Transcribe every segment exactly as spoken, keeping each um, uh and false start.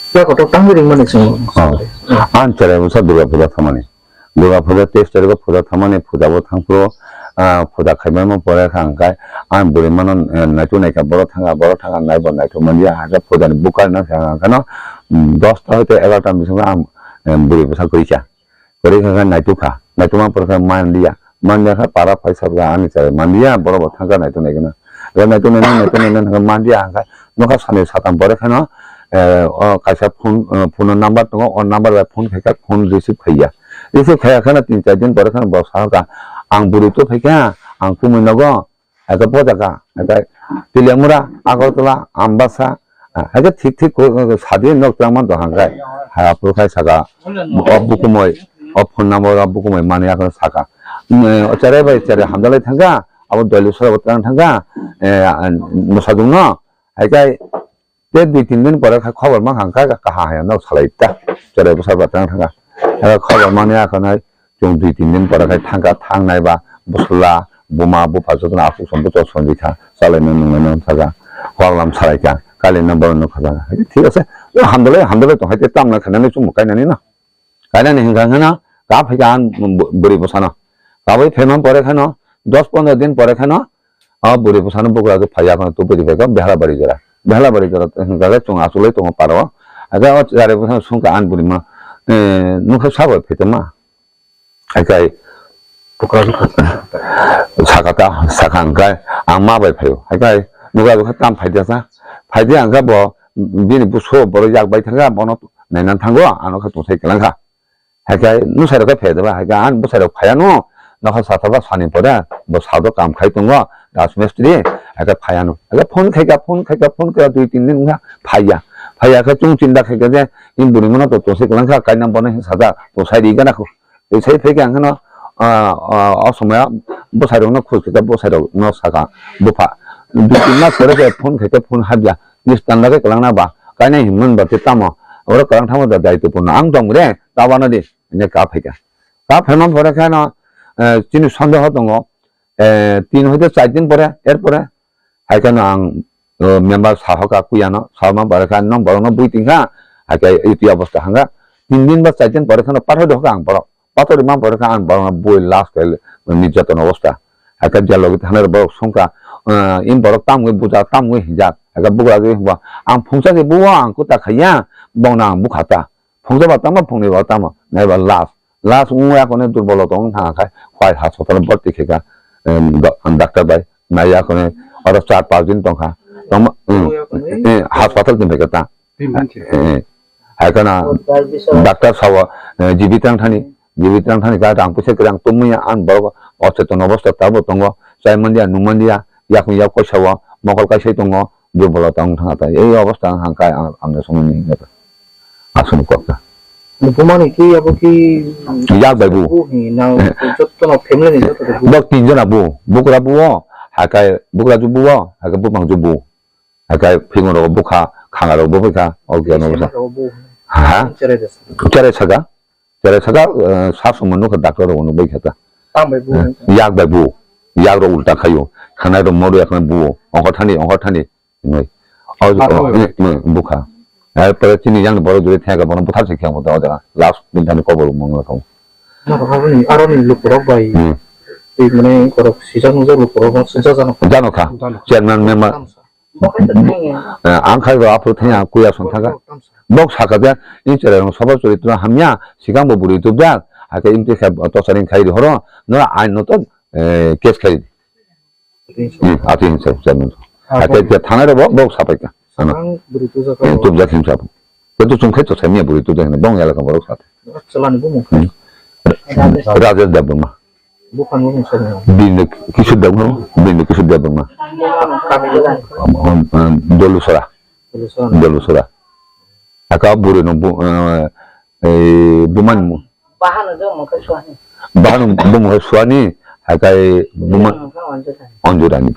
Khe kotor tangwi ringmani chwng. Oh. Ang cherai bwsa Durga puja thamani. Durga puja teis tarikh o puja thamani, puja bo thangphuru, ah, puja khaimani pore kha hwnkhe ang bwrwi mano, eh, naitu naikha, borok thangkha, borok thangkha naibo naithok manliya, hakhe puja ni bwkha no kha hwnkhe no, mm, dos ta hoite egaroh ta bisingo ang, eh, bwrwi bwsa kwrwi kha. Kwrwi kha khe naitukha, naitukma pore khe manliya, manliya khe para phai sabra ani cherai manliya, borok bo thangkha naituk naikhe no. Ro naituk nainai, naituk nainai hwnkhe manliya hwnkhe nokha sanwi satam pore khe no, eh, o kaisa phone, eh, phone o number tongo, o number bai phone khaikha, phone receive khaiya. Receive khaiya khe no tin char din pore khe no bo sakha, "Ang bwrwi tubuphaikha, ang kumui nogo." Eke bojaka, eke Teliamura, Agartala, Ambasa, ah, eke thik thik ko, ko, sadi nok twlang man tong hangkai. Ha, aphuru khai saka, o bukumoi, o phone number o bukumoi mani akhoro saka. Mm, o cherai bai cherai hamdalai thangka, abo Doilusora bo twlang thangka, eh, ah, mwsadungno, hai kai, Tei dui tin din pore khe khobor mankha, hwnkhe kaham haya nok salai ta. Cherai bwsa ba tang thangkha. Hwnkhe khobor mani akhonai chwng dui tin din pore khe thangkha, thangnai ba bwsla, buma, bupha jotono aswk song bwswk song rikha, chalaino nunglaino sakha, hor lam salaikha, kailaino borokno khajana. Thik ase, o hamdalai, hamdalai tong hai tei tamna khainani chwngbo kainani no. Kainani hwnkha hwnkhe no, ka phaikha ang bw-, bwrwi bwsano. Kabui phaima pore khe no, dos pondro din pore khe no, o bwrwi bwsano bugra khe phaiya kheno tubui rw phaikha Behlabari jora. Behlabari jora hwnkha khe chwng achugulai tongo para o. Hakhe o cherai bwsano swngkha ang bwrwi ma, eh, nukha sabo phaitoma. Hakhe Bukra rw phaikha. Sakha ta, sakha hwnkhe ang ma bai phaio. Hakhe nukha khe tam phaidiya sa. Phaidiya hwnkhe bo bini buso borok yak bai thangkha, bono naina thango, ano khe tungsai kwlangkha. Hai khe bwsai rok khe phaida ba, hai khe ang bwsai rok phaiya no, nokha satha ba sani pore bo sado kam khai tongo, rajmistri, hai khe phaiya no. Hai khe phone khai kha, phone khai kha, phone khai kha, dui tin din wngkha, phaiya. Phaiya khe chwng chinta khai kha je, "Ni bwrwi mano to tongsi kwlang kha, kainam bono hin sajak, to sai ri gana kho." Tei sai phai khe ang kheno, ah, ah, o somoi o bwsai rok no khoj khe, bwsai rok no sakha, "Bupha, dui tin mas pore khe phone khai khe phone habya, ni standard khe kwlang na ba, kainai hin man ba te tamo, oro kwlang thangma da daitopurno ang tong re, ta bana di." Hingke ka phaikha. Ka phaima pore khe no, eh, chini sondeho tongo, eh, tin hoite char din pore, er pore hai khe no ang, eh, member sahoka kuya no, saima pore khe no borok no bui tingkha, hai khe iti obostha hangkha. Tin din ba char din pore khe no pathor doka ang borok, pathor ma pore khe ang borok no bui last khe nirjatan obostha. Hai khe je logi thangna borok songkha, eh, in borok tamwi bujak, tamwi hinjak, hai khe bugra gwi hwnba ang phungsa khe buo ang kuta khaiya, bongno ang bukha ta. Phungsa ba tamo, phungni ba tamo, naiba last. Last wngwi akhone durbolo tong wng thangkha, hwai hospital bhorti khe kha, em, do-, doctor bai nai akhone oro char panch din tongkha. Tongma, em, em, hospital tin phaikha ta. Tin din khe. Eh, eh. Hai khana doctor sabo, eh, jibi tang thani, jibi tang thani kha rang puisa kwrang tumya ang borok ocheton obostha tabo tongo, chai manliya, nung manliya, yakung yak koisa o mokol kaisa tongo, durbolo tong thangkha ta. Ei obostha hangkha ang, ang songni. Aswk kok ta. Bumani ki abo ki yak bai bu. Bu hi na jotto no family ni jotto de bu. Bok tin jona bu. Bukra bu o, hakai bukra ju bu o, hakai bupang ju bu. Hakai phingo ro bukha, khanga ro bu kha, o gyan bukha. Bumani abo bu. Ha? Chere des. Chere saga. Chere saga, eh, sa sumano kha doctor ro no bai kha ta. Tam bai bu. Eh, yak bai bu. Yak ro ulta khayo. Khanai ro modu yak bu. Ongkha thani, ongkha thani. Nui. O, o, nui, nui, bukha. Ai, pore chini yang borok juri thengka bono buthar se khyang bono jaga. Last din thani kobor mong la kong. Noro aroni, aroni lukurok bai. Hmm. Tei mane korok sijak nujak lukurok no sijak jano. Jano kha. Jano. Chairman member. Tamsa. Eh, ang khai ro aphuru thani ang kuya son thangka. Tamsa. Bok saka ja, in chera rong soba chori tu hamya, sikang bo buri tu ja, ake in te kha to saring khai ri horo, no ain no to, eh, case khai. Hmm, ati hinsa, chairman. Ah, ake ja thana ro bo, bok sapai ka. Ano. Ang buri tu ja ka. Eh, tu ja hinsa. Ketu chum khai to sami buri tu ja hinsa, bong ya la ka borok sate. Chalani bumung. Hmm. Rajesh Debbarma. Buphang bumung sami. Bini Kishore Debbarma, bini Kishore Debbarma. Kami bumung. Um, um, Dolusora. Dolusora. Dolusora. Aka buri no bu, eh, eh, bumani mu. Bahano do mo kai suani. Bahano do mo kai suani, hakai buma. Bumang kha Anjurani. Anjurani.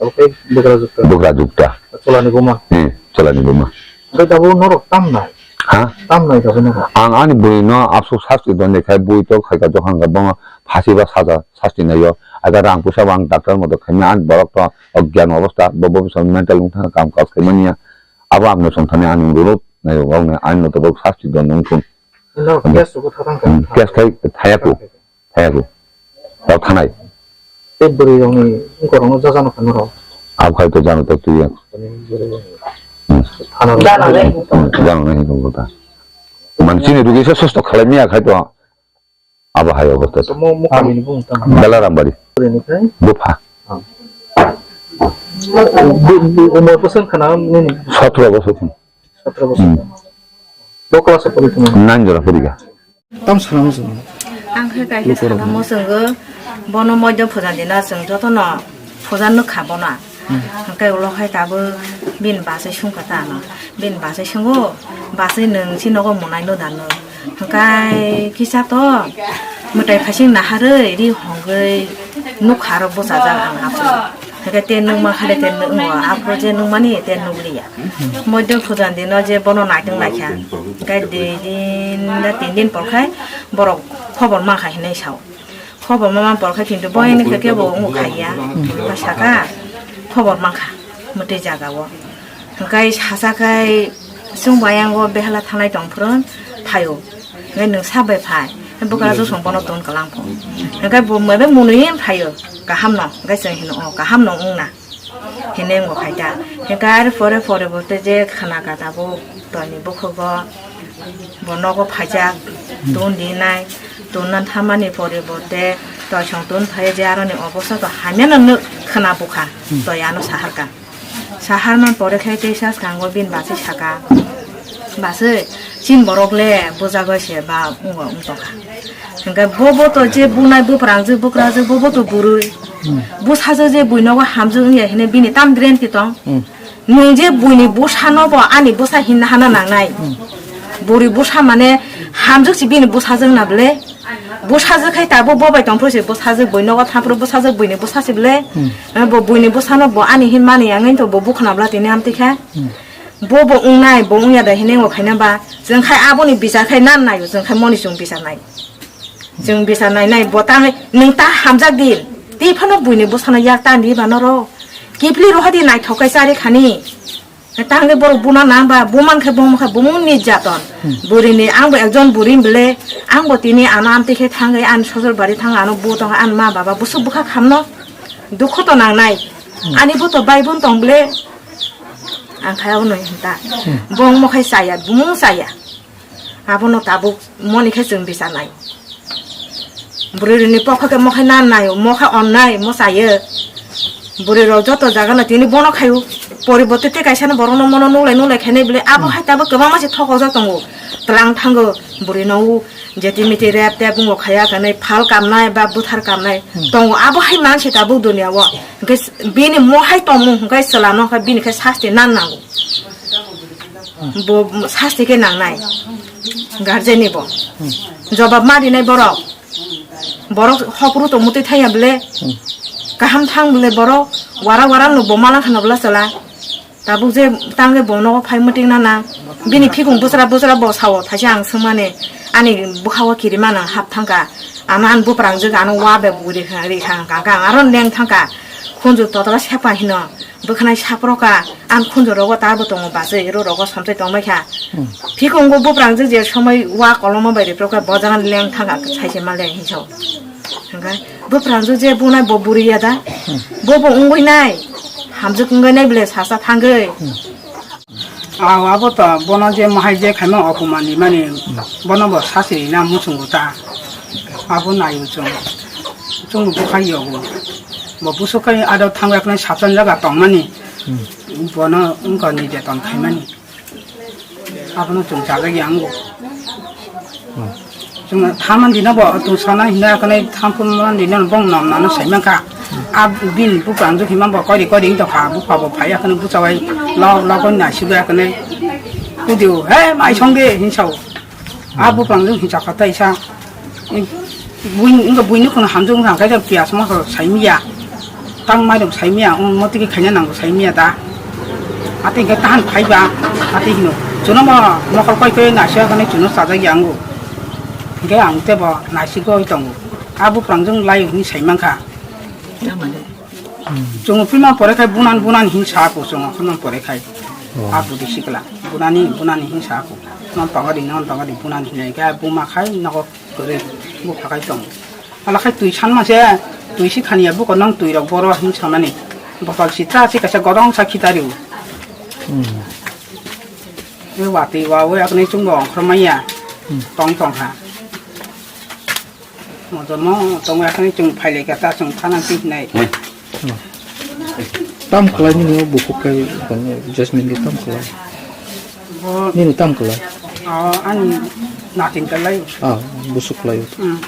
Oke, bugra jukta. Bugra jukta. Cholani buma. Hmm, cholani buma. Oke, tabu norok tam nai. Ha? Tam nai tabu norok. Ang ani buri no absuk sasti don de khai bui to khai ka jokhang ka bongo phasi ba saja sasti nai yo. Aga rang pusa bang doctor mo do khai ani borok to ogyan obostha bo bo mental ung thang kam kas khai mania. Abo ang no song thani ani rurut. Nai rok, nai, ain no tabok sasti don nung thun. Ino case rok tha thang Hmm, kha. Case khai thaya ko, thaya ko. Tao thanai. Tei bwrwi rokni wngkor rokno jajano kha norok. Abo khai to jano to tuya. Bwrwi rok Hmm. Thana rok. Hmm, jano nai ko ta. Man chini rugi se sosto khalai miya khai to. Abo hai obostha. Tamo mo kami ni bung tamo. Belaram bari. Bwrwi ni khai. Bupha. Bu, bu, umor bwswk khana nini? Sotro bosor khun. Sotro bosor. Hmm. Bo class o pori thuma? Nine jora pori ga. Tam sana mo swngo. Ang khe kaisa sana mo swngo. Bono moido phuja dina chwng jotono phuja nukha bono. Hwnkhe ulo hai tabuk bini bachai songkha ta ano. Bini bachai songo, bachai nwng si nogo monai no dano. Hwnkhe kisa to mwtai phaising naharwi ri hongwi nukha aro bwchajak ang aphuru. Hwnkhe te nukma khade te nukgo, aphuru je nukmani te nukliya. Moido phujan dino je bono naitung laikha. Hwnkhe dui din na tin din por khai borok khobor mankha hinwi sao. Khobor ma man por khe kintu boyani khe kebo wng khaiya. Ba saka khobor mankha mwtwi jaga o. Hwnkhe sasa khai chwng bai ang o behala thanai tong phuru phaio. Hwnkhe nwng sa bai phai. Bwkra josong bono ton kalang pho. Hwnkhe bo mebe munui phaio. Kaham no. Hwnkhe chwng hino o kaham no wng na. Hene ngo khaita. Hekar pore pore bo te je khana ka tabuk toini bukhugo bo nogo phaijak, tun dinai, tun nan thamani pore bo te toisong tun phai je aroni obosta to hamya no nuk khana bukha, toi ano sahar ka. Sahar man pore khai te sa skango bin basi saka. Basi chin borok le bujagoi se ba ungo ung tokha. Hingke bobo to je bunai buprangjwk bukrajwk bobo to burui. Hmm. Bwsajwk je buinogo hamjwk wngya hine bini tam grenti tong. Hmm. Nwng je buini bwsano bo ani bwsa hinna hana nangnai. Hmm. Buri bwsa mane hamjwk si bini bwsajwk na bwle. Bwsajwk khai tabuk bo bai tongphuru si bwsajwk buinogo thaphuru bwsajwk buini bwsa si bwle. Hmm. Eh, bo buini bwsano bo ani hin mani yangwi to bo bukhna bwla tini amtwi khe. Hmm. Bo bo wngnai, bo wngya da hinwi wng khaina ba, chwng khai aboni bichar khai nan naio, chwng khai moni chwng bichar nai. Chwng bichar nai nai, bo tang nwng ta hamjak di, tei phano buini bwsano yak ta di ba noro. Kipli roha di naithok khai chari khani. Tang de borok buna nang ba, buman khai bongma khai bumung ni jaton. Hmm. Buri ni ang bo ekjon buri bele, ang bo tini ano amtwi khai thangwi ani sosor bari thang ano bu tong ani ma baba busuk bwkha khamno. Dukho to nang nai. Hmm. Ani bo to bai bon tong bele. Ang khai abono hinta. Hmm. Bongma khai chaya, bumung chaya. Abono tabuk moni khe chwng bichar nai. Bwrwi rwni pokha khe mo khai nan nai, mo khai on nai, mo chayo. Bwrwi rok joto jaga no tini bono khayo. Poriborte te kaisa no borok no mono nulai nulai khainai bwle abo Hmm. hai tabuk kwbangma se thokojak tongo. Twlang thango bwrwi no u jeti miti rep tep wngbo khaya kanai phal kamnai ba bwthar kamnai Hmm. tongo. Abo hai manse tabuk dunia o. Hwnkhe bini mo hai tongmung hwnkhe chwla no khe bini khe sasti nan nango. Bo sasti khe nangnai guardian ni bo. Hmm. Jobab ma rinai borok. Borok hopru tong mutwi thaya bwle. Hmm. Kaham thang bwle borok wara wara no bo mala khana bwla chwla. Tabuk je tang je bo nogo phai muting nana. Bini phikung bwsra bwsra bo sao thaisa ang swngmani ani bwkhao kirima nang hap thangka. Ano an buprangjwk ano wa be buri kha ri kha ang kha ang aro leng thangka. Khunju totla sepa hino. Bwkhanai saproka, ang khunju rogo ta bo tongo bachwi, ro rogo somsai tongbai kha. Hmm. Phikungo buprang je je somoi wa koloma bai ripro kha, bo jaga leng thang kha, saise ma leng hinso. Hingkha buprang je je bunai bo buri ya da, Hmm. bo bo wngwi nai, hamjwk wngwi nai bwle sasa thangwi. Hmm. Aw, abo to bono je mohai je khaima opuman ni mani, Hmm. bono bo sasi na muchungo ta. Abo nayo chwng, chwng bo khai yogo. Bo busuk khai ado thangwi khna sapsan jaga tongmani. Hmm. Bono wngkha ni je tong khaimani. Abono chwng chajak yango. Hmm. Chwng thaman dino bo tungsana hina khna thampun man dino bong nom nano saimang kha. A bini buprang jukhi man bo kori kori wng tongkha, bupha bo phai khna buchawai lok lok naisugwi khna. Kudio, "He, mai song de," hinsao. A buprang jukhi chakha taisa. Buini, wngkha buini kheno hamjwk wngkha, hwnkhe chwng piyaj mosok saimiya, tang mairum saimiya, wng motiki khaina nango saimiya da. Atwi hwnkhe tahan phaiba, atwi hino, chwngno mo mokol koi koi naisya hwnwi chwngno chajak ya wngo. Hwnkhe ang teibo naisigwi tongo. A buprang jwng lai hwnwi saimankha. Chwng phima pore khai bunan bunan hin sa ko chwng phima pore khai. Oh. A budi sikla, bunani, bunani hinsa aku. Non tongadi, non tongadi, bunani hinai khe buma khai nogo kwrwi bupha khai tongo. Ala khai twi sanma se, twi si khaniya buko nang twi rok boro hin sanani. Botol sitra si kaisa godong sa khitari. Hmm. E watwi wa we akni chungo ongkhormaya. Hmm. Tong tong ha. Mojono tong akni chung phailai kata chung thana ti hinai. Hmm. Tam kwlai nini o bukhuk kai tong Jasmine ke tam kwlai. Bo Nini tam kwlai. Oh, ani natin kalai. Ah, busuk kwlai. Hmm.